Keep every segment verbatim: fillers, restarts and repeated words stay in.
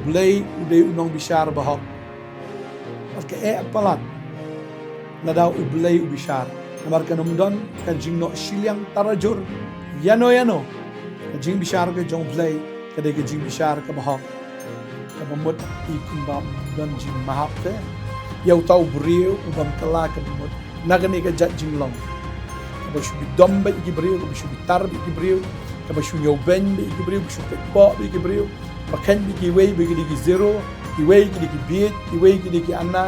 Blei u dei u nongbishar bahok. Bad ka eh palat lada u Blei u bishar. Namar kan ym don ka jingnoh shiliang tarajur ïano ïano. Ka jingbishar ka jong Blei ka dei ka jingbishar ka bahok. Kaba mut i kumba don jingmahap te ïa uta u briew u bym kylla kaba mut na kane ka jait jinglong. Kaba shu bidom bad ki briew, kaba shu bitar bad ki briew, kaba shu ñiewbeiñ bad ki briew, kaba shu peit bok bad ki briew, ba kheiñ bad kiwei ba ki dei ki zero, kiwei ki dei ki bieit, kiwei ki dei ki ana,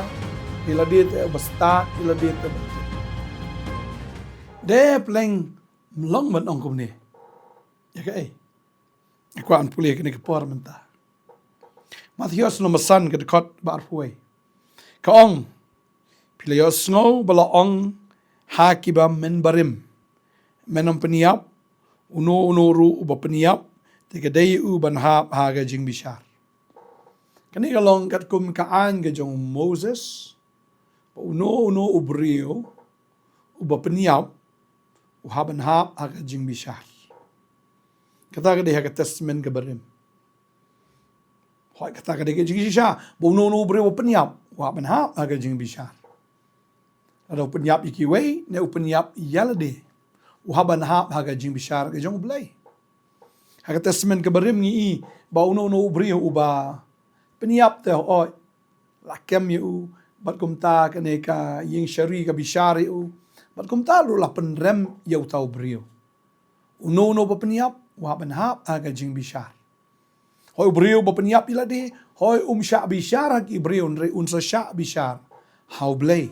ki la dei te ba stad, ki la dei te ba. De pleng mlong ban ong kumne. Ïa kaei? Ïa ka an pule kane ka por mynta. Mathaios lynnong ba san ka dkhot ba arphew wei. Ka ong, phi la ïohsngew ba la ong ha kiba mynbarim, men ym pynïap, uno uno ruh uba pynïap te ka dei u ban hap ha ka jingbishar. Kane ka long katkum ka aiñ ka jong u Moses, ba uno uno u briew uba pynïap u hap ban hap ha ka jingbishar. Kata ka dei ha ka Testament ka barim. Hooid, kata ka dei ka jingshisha ba uno uno u briew uba pynïap u hap ban hap ha ka jingbishar. Lada u pynïap ïa kiwei ne u pynïap ïa lade, u hap ban hap ha ka jingbishar ka jong u Blei. Ha ka Testament ka barim ngi i ba uno uno u briew uba pynïap te, hooid, la kem ïa u, bad kumta kane ka ïing shari ka bishar ïa u, bad kumta ruh la pynrem ïa uta u briew. Uno uno uba pynïap u hap ban hap ha ka jingbishar. Hooid, u briew uba pynïap ïa lade, hooid, um shah bishar ha ki briew, hynrei un sa shah bishar ha u Blei.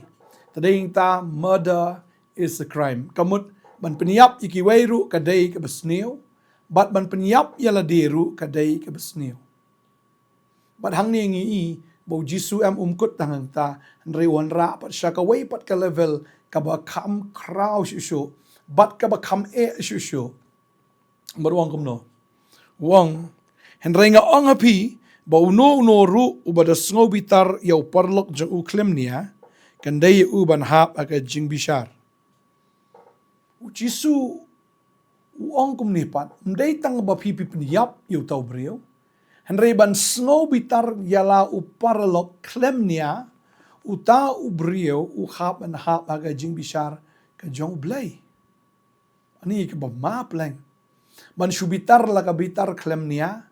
Te dei nangta murder is a crime. Ka mut ban pynïap ïa kiwei ruh ka dei kaba sniew, bad ban pynïap ïa lade ruh ka dei kaba sniew. Bad hangne ngi i ba u Jisu em um kut tang hangta, hynrei u wanrah pat sha kawei pat ka level kaba kham khraw shuh shuh bad kaba kham eh shuh shuh. Bad u ong kumno? U ong, hynrei nga ong ha phi ba uno uno ruh uba da sngew bitar ïa u paralok jong u khlem nia, kan dei ïa u ban hap ha ka jingbishar. U Jisu u ong kumne pat, ym dei tang ba phi phi pynïap ïa uta u briew, hynrei ban sngew bitar ïa la u paralok khlem nia, uta u briew u hap ban hap ha ka jingbishar ka jong u Blei. Ani kaba ma pleng. Ban shu bitar la ka bitar khlem nia,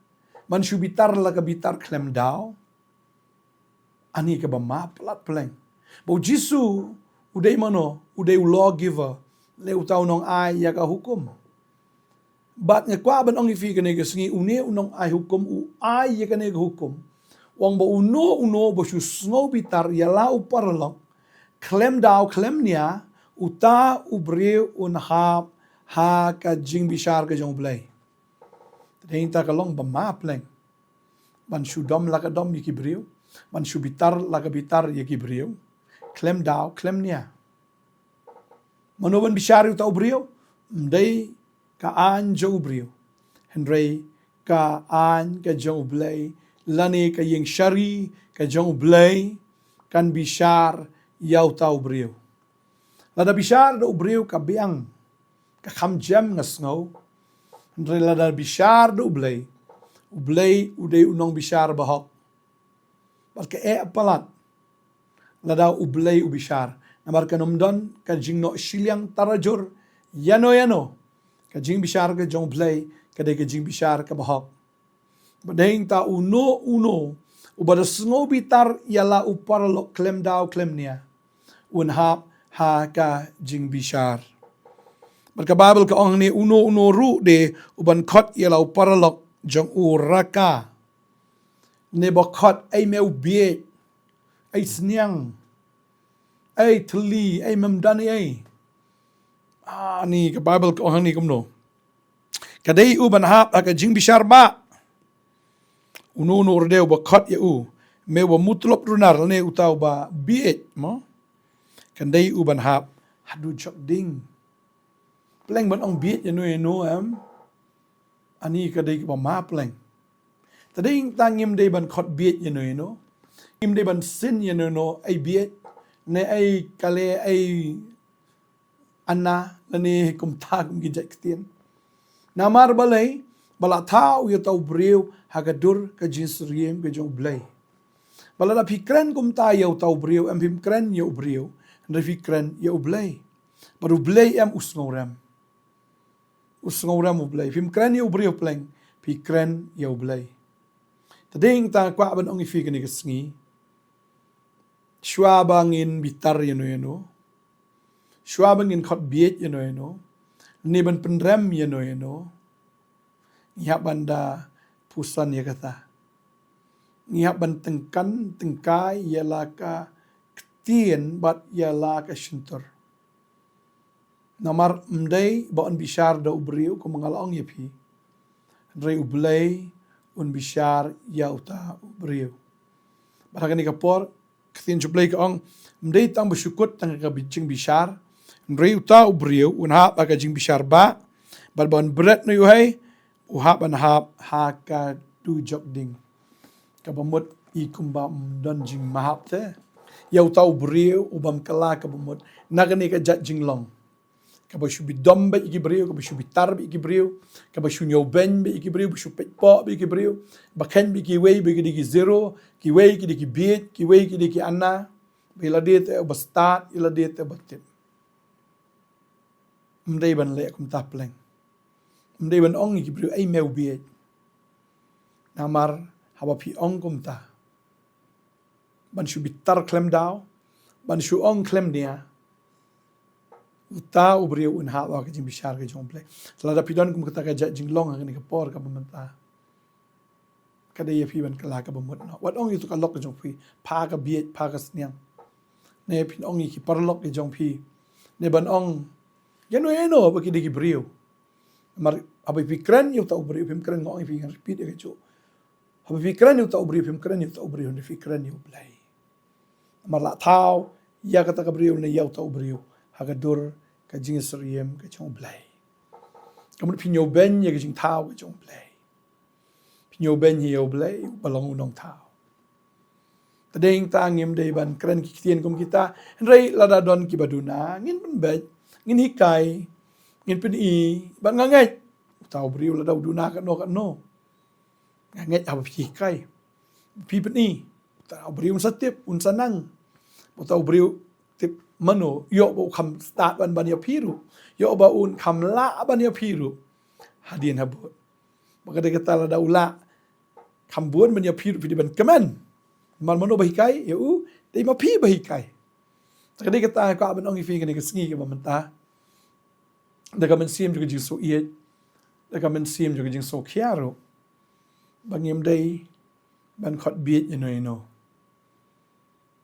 ban shu bitar la ka bitar khlem daw. Ani kaba ma palat pleng. Ba u Jisu u dei mano, u dei u lawgiver, lane uta u nongai ïa ka hukum. Bad nga kwah ban ong ïa phi kane ka sngi, une u nongai hukum u ai ïa kane ka hukum. U ong ba uno uno ba shu sngew bitar ïa la u paralok khlem daw khlem nia, uta u briew un hap ha ka jingbishar ka jong u Blei. Te dei nangta ka long ba ma pleng. Ban shu dom la ka dom ïa ki briew, ban shu bitar la ka bitar ïa ki briew, khlem daw khlem nia. Mano ban bishar ïa uta u briew? Ym dei ka aiñ jong u briew, hynrei ka aiñ ka jong u Blei, lane ka ïing shari ka jong u Blei kan bishar ïa uta u briew. Lada bishar da u briew ka biang, ka kham jem nga sngew. Hynrei lada bishar da u Blei, u Blei u dei u nongbishar bahok. Bad ka eh palat lada u Blei u bishar. Namar kan ym don ka jingnoh shiliang tarajur ïano ïano. Ka jingbishar ka jong u Blei ka dei ka jingbishar ka bahok. Bad dei nangta uno uno uba da sngew bitar ïa la u paralok khlem daw khlem nia, un hap ha ka jingbishar. Bad ka Baibl ka ong hangne, uno uno ruh de uban khot ïa la u paralok jong u raka, ne ba khot ei me u bieit, ei sniang, ei thylli, ei mem don ei. Ani ka Baibl ka ong hangne kumno? Ka dei u ban hap ha ka jingbishar ba uno uno ruh de uba khot ïa u me uba mutlop runar, lane uta uba bieit mo, kan dei u ban hap haduh jok ding. Pleng ban ong bieit ïano ïano em? Ani ka dei kaba ma pleng. Te dei nangta ngim dei ban khot bieit ïano ïano. Ngim dei ban sin ïano ïano ei bieit, ne ei kale, ei ana, lane kumta kum ki jait ktien. Namar balei? Ba la thaw ïa uta u briew ha ka dur ka jingsyriem ka jong U Blei. Ba lada phi kren kumta ïa uta u briew, em phim kren ïa u briew, hynrei phi kren ïa U Blei. Bad U Blei em u sngewrem. U sngewrem U Blei. Phim kren ïa u briew pleng, phi kren ïa U Blei. Te dei nangta kwah ban ong ïa phi kane ka sngi. Shuwa ba ngin bitar ïano ïano. Shuwa ba ngin khot bieit ïano ïano. Lane ban pynrem ïano ïano. Ngi hap ban da pyrshang ïa kata. Ngi hap ban tyngkan tyngkai ïa la ka ktien bad ïa la ka shyntur. Namar ym dei ba un bishar da u briew kum nga la ong ïa phi. Hynrei U Blei un bishar ïa uta u briew. Bad ha kane ka por, ka ktien jong U Blei ka ong, ym dei tang ba shu kut tang ka bi-, jingbishar. Hynrei uta u briew un hap ha ka jingbishar ba, bad ba un bret na u hei, u hap ban hap ha ka dujok ding. Kaba mut i kumba ym don jingmahap te ïa uta u briew u bym kylla kaba mut na kane ka jait jinglong. Kaba shu bidom bad ïa ki briew, kaba shu bitar bad ïa ki briew, kaba shu ñiewbeiñ bad ïa ki briew, ba shu peit poh bad ïa ki briew, ba kheiñ bad ïa kiwei ba ki dei ki zero, kiwei ki dei ki bieit, kiwei ki dei ki ana, ba ïa lade te ba stad, ïa lade te ba tip. Ym dei ban leh kumta pleng. Ym dei ban ong ïa ki briew ei me u bieit. Namar haba phi ong kumta, ban shu bitar khlem daw, ban shu ong khlem nia, uta u briew un hap ha ka jingbishar ka jong U Blei. Lada phi don kum kata ka jait jinglong ha kane ka por kaba mynta, ka dei ïa phi ban kylla kaba mut noh. Wat ong ïa uta ka lok ka jong phi, pha ka bieit, pha ka sniang. Ne phin ong ïa ki paralok ka jong phi. Ne ban ong ïano ïano ba ki dei ki briew. Namar haba phi kren ïa uta u briew, phim kren, nga ong ïa phi, ngan repeat ïa kajuh. Haba phi kren ïa uta u briew, phim kren ïa uta u briew, hynrei phi kren ïa U Blei. Namar la thaw ïa kata ka briew ne ïa uta u briew ha ka dur ka jingsyriem ka jong U Blei. Ka mut phi ñiewbeiñ ïa ka jingthaw ka jong U Blei. Phi ñiewbeiñ ïa U Blei uba long u nongthaw. Te dei nangta ngim dei ban kren ki ktien kum kita. Hynrei lada don kiba duna, ngin pynbeit, ngin hikai, ngin pyni, bad nga ngeit uta u briew lada u duna katno katno, nga ngeit haba phi hikai, phi pyni, uta u briew un sa tip, un sa nang. Uta u briew tip mano, ïoh ba u kham stad ban ban ïa phi ruh, ïoh ba un kham lah ban ïa phi ruh hadien habud. Ba ka dei kata lada u lah kham bun ban ïa phi ruh, phi dei ban kmen. Namar mano ba hikai ïa u? Dei ma phi ba hikai. Te ka dei kata nga kwah ban ong ïa phi kane ka sngi kaba mynta, da ka mynsiem jong ka jingsngewsih, da ka mynsiem jong ka jingsngewkhia ruh, ba ngim dei ban khot bieit ïano ïano.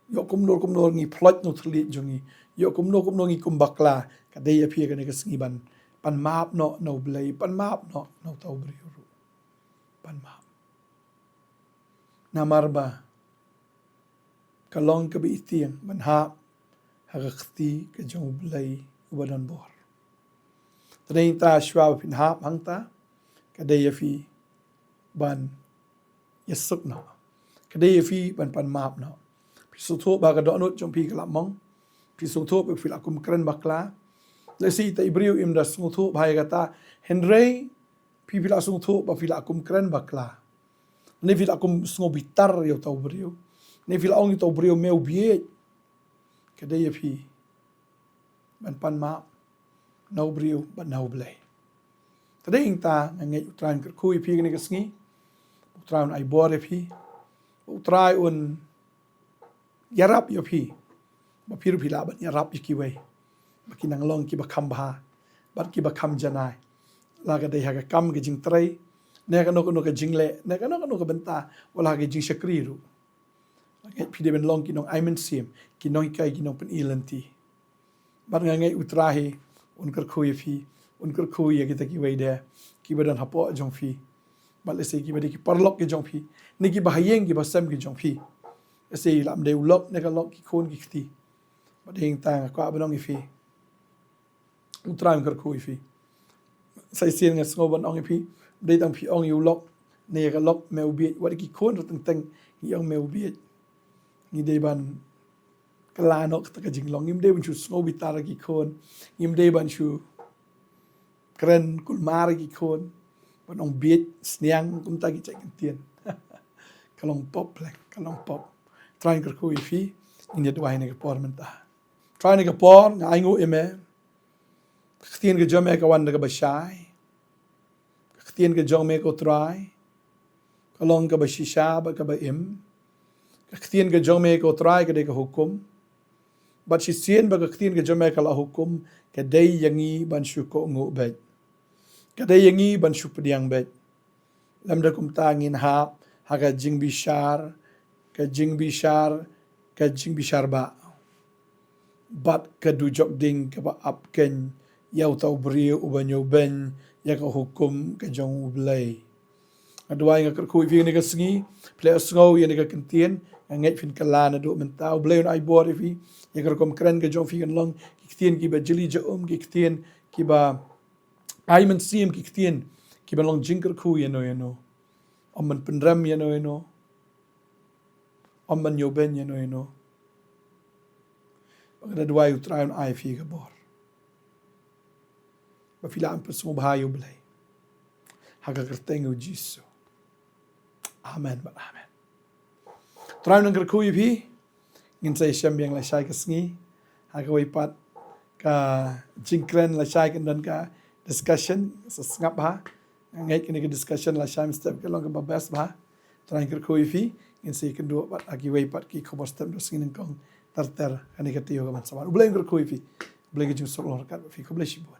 Ïoh kumno kumno ngi ploit na u thylliej jong ngi, ïoh kumno kumno ngi kum bakla, ka dei ïa phi kane ka sngi ban pan map noh na U Blei, pan map noh na uta u briew ruh. Pan map. Namar ba ka long kaba itieng ban hap ha ka kti ka jong U Blei uba don bor. Te dei nangta shuwa ba phin hap hangta, ka dei ïa phi ban ïasuk noh. Ka dei ïa phi ban pan map noh. Phi sngewthuh ba ka dohnud jong phi ka la mong. Phi sngewthuh ba phi la kum kren bakla. Lehse ita i briew im da sngewthuh ba ïa kata, hynrei phi, phi la sngewthuh ba phi la kum kren bakla. Ne phi la kum sngew bitar ïa uta u briew. Ne phi la ong ïa uta u briew me u bieit. Ka dei ïa phi ban pan map na u briew bad na U Blei. Te dei nangta nga ngeit U Trai un kyrkhu ïa phi kane ka sngi. U Trai un ai bor ïa phi. U Trai un ïarap ïa phi. Ba phi ruh phi lah ban ïarap ïa kiwei. Ba ki nang long kiba kham bha bad kiba kham janai. La ka dei ha ka kam ka jingtrei, ne kano kano ka jingleh, ne kano kano ka bynta, wat la ha ka jingshakri ruh. Nga ngeit phi dei ban long ki nong ai mynsiem, ki nonghikai, ki nongpyni lynti. Bad nga ngeit U Trai hi un kyrkhu ïa phi, un kyrkhu ïa kita kiwei de kiba don hapoh jong phi. Bad lehse kiba dei ki paralok ki jong phi, ne kiba ha ïing kiba sem ki jong phi. Lehse ïa la ym dei u lok ne ka lok, ki khun ki kti. Bad dei nangta nga kwah ban ong ïa phi, U Trai un kyrkhu ïa phi. Sa shisien nga sngew ban ong ïa phi, ym dei tang phi ong ïa u lok ne ïa ka lok me u bieit, wat ki khun ruh teng teng ngi ong me u bieit. Ngi dei ban kylla noh kata ka jinglong. Ngim dei ban shu sngew bitar ïa ki khun. Ngim dei ban shu kren kulmar ïa ki khun. ban ong bieit, sniang, kumta ki jait ktien. Ka long pop, pleng, ka long pop. Trai kyrkhu ïa phi, ngin ïa duwai ha kane ka por mynta. Trai ha kane ka por, nga ainguh ïa me. Ka ktien ka jong me ka wan da kaba shai. Ka ktien ka jong me ko Trai, ka long kaba shisha bad kaba im. Ka ktien ka jong me ko Trai ka dei ka hukum. Bad shisien ba ka ktien ka jong me ka la hukum, ka dei ïa ngi ban shu kohnguh beit. Ka dei ïa ngi ban shu pdiang beit. Lymda kumta ngin hap ha ka jingbishar, ka jingbishar, ka jingbishar bah. Bad ka dujok ding kaba ap keiñ ïa uta u briew uba ñiewbeiñ ïa ka hukum ka jong U Blei. Nga duwai, nga kyrkhu ïa phi ha kane ka sngi, phi la sngew ïa kane ka ktien, nga ngeit phin kylla naduh mynta. U Blei un ai bor ïa phi, ïa ka rukom kren ka jong phi kan long ki ktien kiba jylliew jahum, ki ktien kiba ai mynsiem, ki ktien kiban long jingkyrkhu ïano ïano. Ym ban pynrem ïano ïano. Ym ban ñiewbeiñ ïano ïano. Nga da duwai U Trai un ai phi ka bor ba phi lah ban pynsngewbha ïa U Blei. Ha ka kyrteng U Jisu. Amen bad amen. Trai un kyrkhu ïa phi. Ngin sa ïashem biang lashai ka sngi. Ha kawei pat ka jingkren lashai kan don ka discussion, sa sngap bha. Nga ngeit kane ka discussion lashai mynstep ka long kaba best bha. Trai kyrkhu ïa phi. Ngin sa ïakynduh pat ha kiwei pat ki khubor step dang sngewnyngkong ter ter ha kane ka taïew kaban sa wan. U Blei un kyrkhu ïa phi. U Blei ka jingsuk long ryngkat bad phi. Khublei shibun.